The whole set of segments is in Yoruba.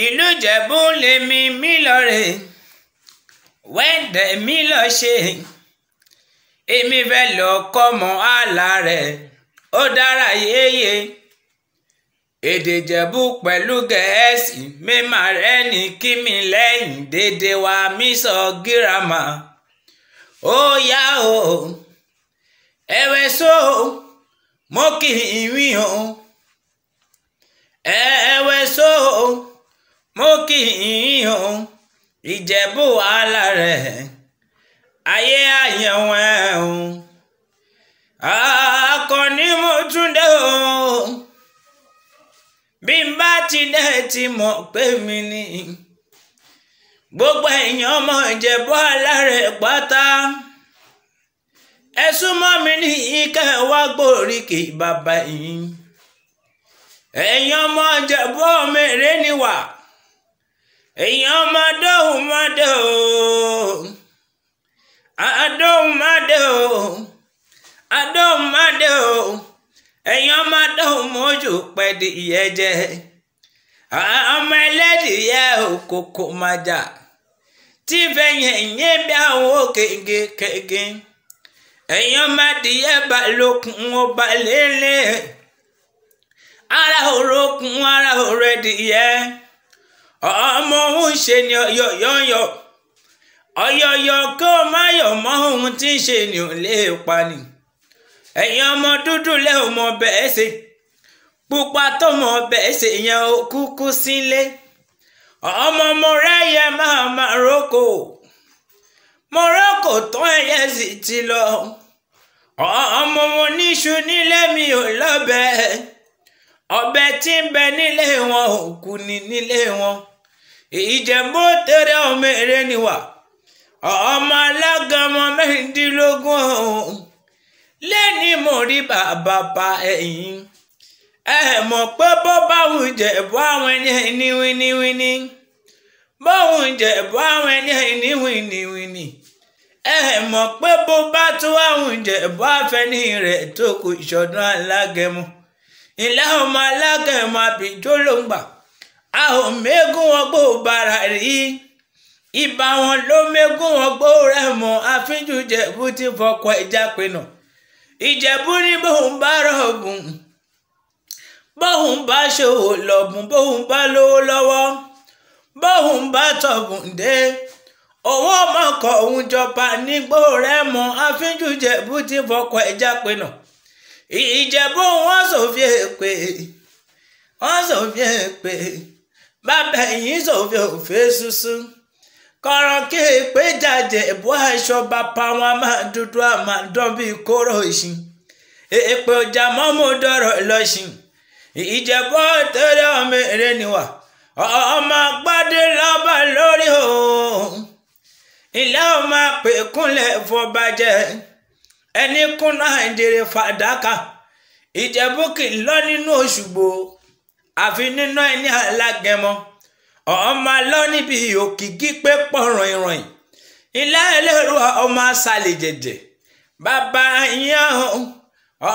Ìlú Ìjẹ̀bú lèmi mi lọ rè, wẹ́ndẹ̀ mi lọ ṣe. Èmi fẹ́ lọ kọ́mọ àlà rẹ̀, ó dára yéye. Èdè Ìjẹ̀bú pẹ̀lú Gẹ̀ẹ́sì, mímà rẹ̀ ní kí mi lẹ́yìn dédé wa mi sọ gírámà. Ó yá o, ẹ̀wẹ̀ so, mo kì í wí o. Ẹ̀wẹ̀ so, mo kì í o. Ìjẹ̀bú àlà rẹ̀, ayé àyẹ̀wò ẹ̀ o. Akọni mo tún dé o. Bí n bá ti dé ti mọ̀ pé mi ni. Gbogbo èèyàn ọmọ Ìjẹ̀bú alárẹ̀ pátá. Ẹ súnmọ́ mi ní ìkẹ́ wá gbóríkì bàbá yìí. Ẹ̀yin ọmọ Ìjẹ̀bú ọmọ èrè ni wà. Ẹ̀yin ọmọ adóhùn má dé o. Adóhùn má dé o. Adóhùn má dé o. Ẹ̀yin ọmọ adóhùn mójú pẹ̀dì ìyẹ́jẹ́. Ọmọ ẹlẹ́dìyẹ òkòkò máa jà. Tí fẹ̀yìn ẹ̀yìn bí àwọn kége kége. Ẹ̀yin ọmọ adìyẹ bá lókun ó bá lélẹ̀. Ara òrókun ara òrẹ́dìyẹ. Ọmọ òun ṣe ni ọ̀yọ̀yọ̀. Ọ̀yọ̀yọ̀ kó má yọ̀ mọ́ ohun tí ń ṣe ni ò lè pa ni. Ẹ̀yin ọmọ dúdú lẹ́ ò mọ bẹ́ẹ̀ ṣe. Pupa tó mọ bẹ́ẹ̀ ṣe yẹn ò kúkú sílé. Ọmọ mo rẹ́yẹ máa máa rókò. Mo rókò tán ẹyẹ sì ti lọ. Ọmọ mo níṣu nílé mi ò lọ́bẹ̀. Ọbẹ̀ tí ń bẹ nílé wọn ò kú ni nílé wọn. Ìjẹ̀bú tẹ̀rẹ̀ ọmọ èrè ni wà. Ọmọ alágànmọ́ 16. Lẹ́ni mo rí bàbá pa ẹ̀yìn. Ẹ mọ̀ pé bó bá wù Ìjẹ̀bú àwọn ẹni ní wíníwíní. Bó wù Ìjẹ̀bú àwọn ẹni ní wíníwíní. Ẹ mọ̀ pé bó bá tún àwọn Ìjẹ̀bú àfẹ́ní rẹ̀ tó kù ìṣọ̀dún alágẹmọ. Ilé ọmọ alágẹmọ àbíjó ló ń gbà. A ò mégún wọn gbó bàrà rí. Ibà wọn ló mégún wọn gbó rẹ̀ mọ́. Àfínjú Ìjẹ̀bú ti fọkọ̀ ẹja pinnu. Ìjẹ̀bú ní bóun bá rọ̀gùn, bóun bá ṣòwò lọ́bùn, bóun bá lówó lọ́wọ́, bóun bá tọ̀bùn dé. Owó ọmọkọ̀ òun jọba nígbó rẹ̀ mọ́. Àfínjú Ìjẹ̀bú ti fọkọ̀ ẹja pinnu. Ìjẹ̀bú wọn sòfin èpè, wọ́n sòfin èpè, bàbá ẹ̀yìn sòfin òfin ṣuṣu. Kọ̀rọ̀ kí èpè jàjẹ̀ ìbú aṣọ bàbá wọn máa dúdú àmà dán bíi kóró ìṣìn. Èpè ọjà mọ́mú dọ̀rọ̀ lọ́ṣìn. Ìjẹ̀bú tẹ́lẹ̀ ọmọ èrè ni wà. Ọmọ gbádé lọ́ba lórí o. Ilé ọmọ àpè kúnlẹ̀ fọbajẹ́. Ẹni kúnná ìjèrè fàdákà. Ìjẹ̀bú kì í lọ nínú Òṣùgbò. Àfi nínú ẹni alágẹmọ. Ọmọ lọ níbi òkìkí pé pọ̀ ràìnràìn. Ilé ẹlẹ́rú ọmọ asàlẹ̀ jẹ̀jẹ̀. Bàbá yẹn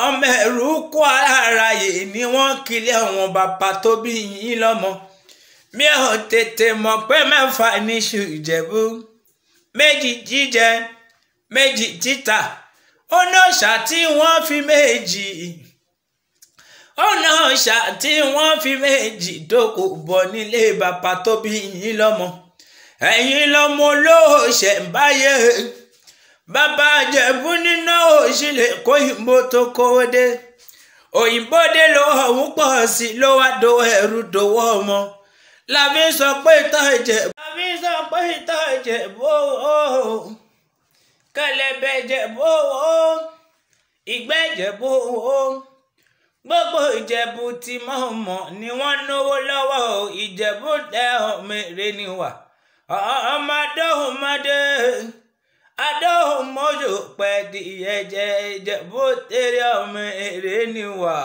ọmọ ẹ̀rú kó ara yìí ni wọ́n kílẹ̀ àwọn bàbá tó bí yín lọ́mọ. Mi ò tètè mọ̀ pé 6 níṣu Ìjẹ̀bú. 2 jíjẹ, 2 títà. Ó náà ṣà tí wọ́n fi 2. Ó náà ṣà tí wọ́n fi 2 dókò bọ̀ nílé bàbá tó bí yín lọ́mọ. Ẹ̀yin lọ́mọ olóòṣè ń báyé. Bàbá Ìjẹ̀bú nínú òṣìlẹ̀ kó òyìnbó tó kówó dé. Òyìnbó dé ló ọ̀hún pọ̀ sí ló wá dowó ẹrú dowó ọmọ. Làbí sọ pé ìtọ́ Ìjẹ̀bú. Làbí sọ pé ìtọ́ Ìjẹ̀bú o. Kẹ̀lẹ̀bẹ̀ Ìjẹ̀bú o. Ìgbẹ́ Ìjẹ̀bú o. Gbogbo Ìjẹ̀bú tí mọ̀ọ́mọ̀ ni wọ́n náwó lọ́wọ́ o. Ìjẹ̀bú tẹ ọmọ èrè ni wà. Ọmọ adóhùn má dé. Adóhùn mójú pẹ̀dì ìyẹ́jẹ́. Ìjẹ̀bú tẹ̀lé ọmọ èrè ni wà.